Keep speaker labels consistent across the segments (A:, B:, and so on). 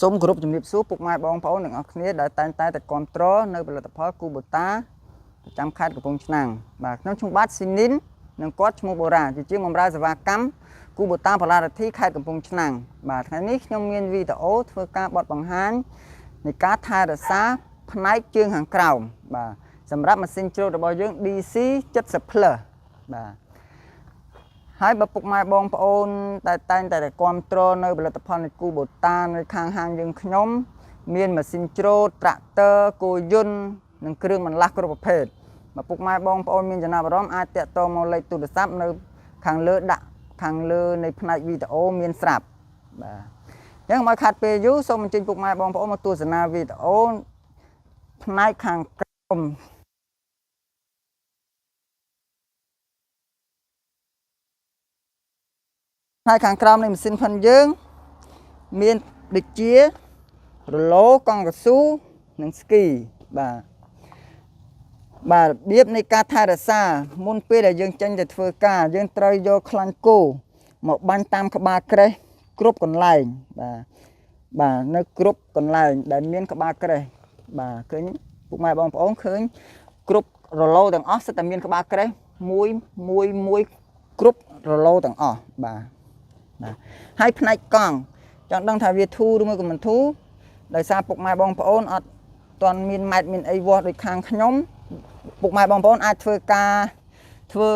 A: សូមគោរពជំរាបសួរពុកម៉ែបងប្អូនទាំងអស់គ្នាដែលតែងតែគ្រប់គ្រងនៅផលិតផលគូបូតាប្រចាំខេត្តកំពង់ឆ្នាំងបាទខ្ញុំឈ្មោះបាទស៊ីនីននិងគាត់ឈ្មោះបូរ៉ាជាជាងបម្រើសេវាកម្មគូបូតាផាឡារដ្ឋីខេត្តកំពង់ឆ្នាំងបាទថ្ងៃនេះខ្ញុំមានវីដេអូធ្វើការបទបង្ហាញនៃការថែរក្សាផ្នែកជើងខាងក្រោមបាទសម្រាប់ម៉ាស៊ីនច្រូតរបស់យើង DC 70 Plus បាទហើយបើពុកម៉ែបងប្អូនតែតែងតែគ្រប់គ្រងនៅផលិតផលនៃគូបូតានៅខាងហាងយើងខ្ញុំមានម៉ាស៊ីនច្រូតត្រាក់ទ័រគោយន្តនិងគ្រឿងបន្លាស់គ្រប់ប្រភេទបើពុកម៉ែបងប្អូនមានចំណាប់អារម្មណ៍អាចតាក់ទងមកលេខទូរស័ព្ទនៅខាងលើដាក់ខាងលើនៃផ្នែកវីដេអូមានស្រាប់បាទអញ្ចឹងមកខាត់ពេលយូរសូមអញ្ជើញពុកម៉ែបងប្អូនមកទស្សនាវីដេអូផ្នែកខាងក្រោមផ្នែកខាងក្រោមនៃម៉ាស៊ីនផិនយើងមានដូចជារ៉ូឡូកង់កស៊ូនិងស្គីបាទបាទរបៀបនៃការថែរក្សាមុនពេលដែលយើងចេញទៅធ្វើការយើងត្រូវយកខ្លាញ់គោមកបាញ់តាមក្បាលក្រេះគ្រប់កន្លែងបាទបាទនៅគ្រប់កន្លែងដែលមានក្បាលក្រេះបាទឃើញពុកម៉ែបងប្អូនឃើញគ្រប់រ៉ូឡូទាំងអស់សុទ្ធតែមានក្បាលក្រេះមួយមួយមួយគ្រប់រ៉ូឡូទាំងអស់បាទបាទហើយផ្នែកកង់ចង់ដឹងថាវាធូរឬមួយក៏មិនធូរដោយសារពុកម៉ែបងប្អូនអត់ទាន់មានម៉ែត្រមានអីវាស់ដូចខាងខ្ញុំពុកម៉ែបងប្អូនអាចធ្វើការធ្វើ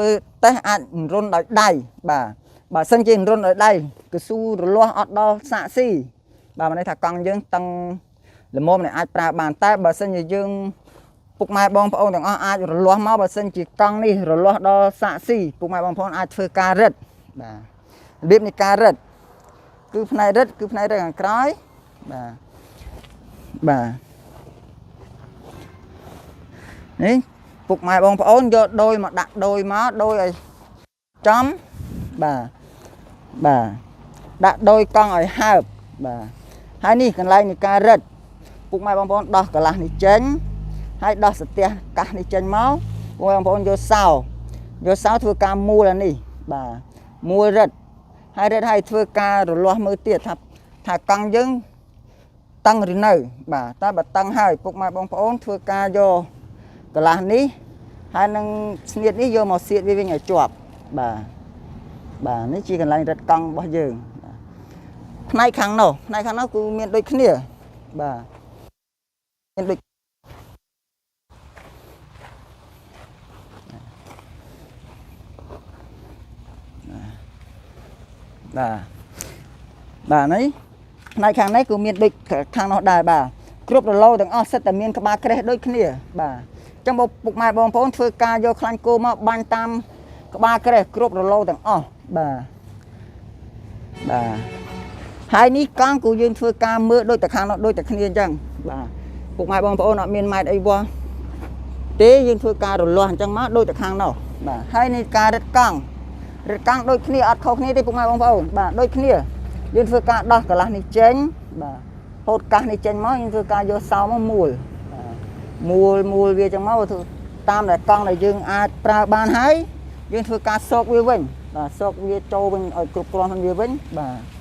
A: តេស្តអាចរុនដោយដៃបាទបើសិនជារុនដោយដៃគឺស៊ូរលាស់អត់ដល់សាក់ស៊ីបាទមានន័យថាកង់យើងតឹងល្មមនេះអាចប្រើបានតែបើសិនជាយើងពុកម៉ែបងប្អូនទាំងអស់អាចរលាស់មកបើសិនជាកង់នេះរលាស់ដល់សាក់ស៊ីពុកម៉ែបងប្អូនអាចធ្វើការរឹតបាទរបៀបនៃការរឹតគឺផ្នែករឹតគឺផ្នែករឹតខាងក្រោយបាទបាទនេះពុកម៉ែបងប្អូនយកដោយមកដាក់ដោយមកដោយឲ្យចំបាទបាទដាក់ដោយកង់ឲ្យហើបបាទហើយនេះកន្លែងនៃការរឹតពុកម៉ែបងប្អូនដោះកន្លះនេះចេញហើយដោះស្ទះកាសនេះចេញមកពុកម៉ែបងប្អូនយកសោធ្វើការមូលអានេះបាទមូលរឹតហើយរឹតហើយធ្វើការរលាស់មើលទៀតថាកង់យើងតឹងឬនៅបាទតែបើតឹងហើយពុកម៉ែបងប្អូនធ្វើការយកកន្លះនេះហើយនឹងស្នៀតនេះយកមកសៀតវាវិញឲ្យជាប់បាទបាទនេះជាកន្លែងរឹតកង់របស់យើងផ្នែកខាងនោះផ្នែកខាងនោះគឺមានដូចគ្នាបាទមានដូចបាទបាទនេះផ្នែកខាងនេះគឺមានដូចខាងនោះដែរបាទគ្រប់រឡូទាំងអស់សិតតែមានក្បាលក្រេះដូចគ្នាបាទចឹងបើពុកម៉ែបងប្អូនធ្វើការយកខ្លាញ់គោមកបាញ់តាមក្បាលក្រេះគ្រប់រឡូទាំងអស់បាទបាទហើយនេះកង់គឺយើងធ្វើការមើលដូចតែខាងនោះដូចតែគ្នាអញ្ចឹងបាទពុកម៉ែបងប្អូនអត់មានម៉ែត្រអីវាស់ទេយើងធ្វើការរលាស់អញ្ចឹងមកដូចតែខាងនោះបាទហើយនេះការរឹតកង់រឹតកង់ដូចគ្នាអត់ខុសគ្នាទេពុកម៉ែបងប្អូនបាទដូចគ្នាយើងធ្វើការដោះកន្លះនេះចេញបាទហូតកាសនេះចេញមកយើងធ្វើការយកសោមកមូលមូលមូលវាចឹងមកតាមដែលកង់ដែលយើងអាចប្រើបានហើយយើងធ្វើការសោកវាវិញបាទសោកវាចូលវិញឲ្យគ្រប់គ្រាន់វាវិញបាទ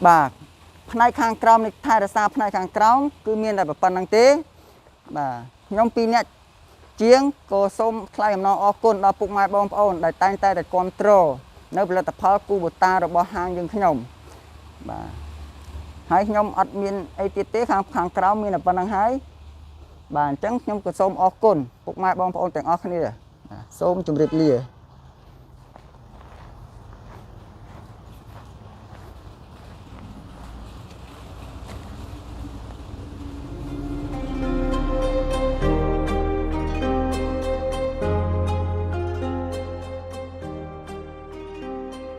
A: បាទផ្នែកខាងក្រោមនៃថែរក្សាផ្នែកខាងក្រោមគឺមានតែប៉ុណ្្នឹងទេបាទខ្ញុំពីរអ្នកជាងក៏សូមថ្លែងអំណរអគុណដល់ពុកម៉ែបងប្អូនដែលតែងតែគ្រប់គ្រងនៅផលិតផលគូបូតារបស់ហាងយើងខ្ញុំបាទហើយខ្ញុំអត់មានអីទៀតទេខាងក្រោមមានតែប៉ុណ្្នឹងហើយបាទអញ្ចឹងខ្ញុំក៏សូមអរគុណពុកម៉ែបងប្អូនទាំងអស់គ្នាសូមជម្រាបលា។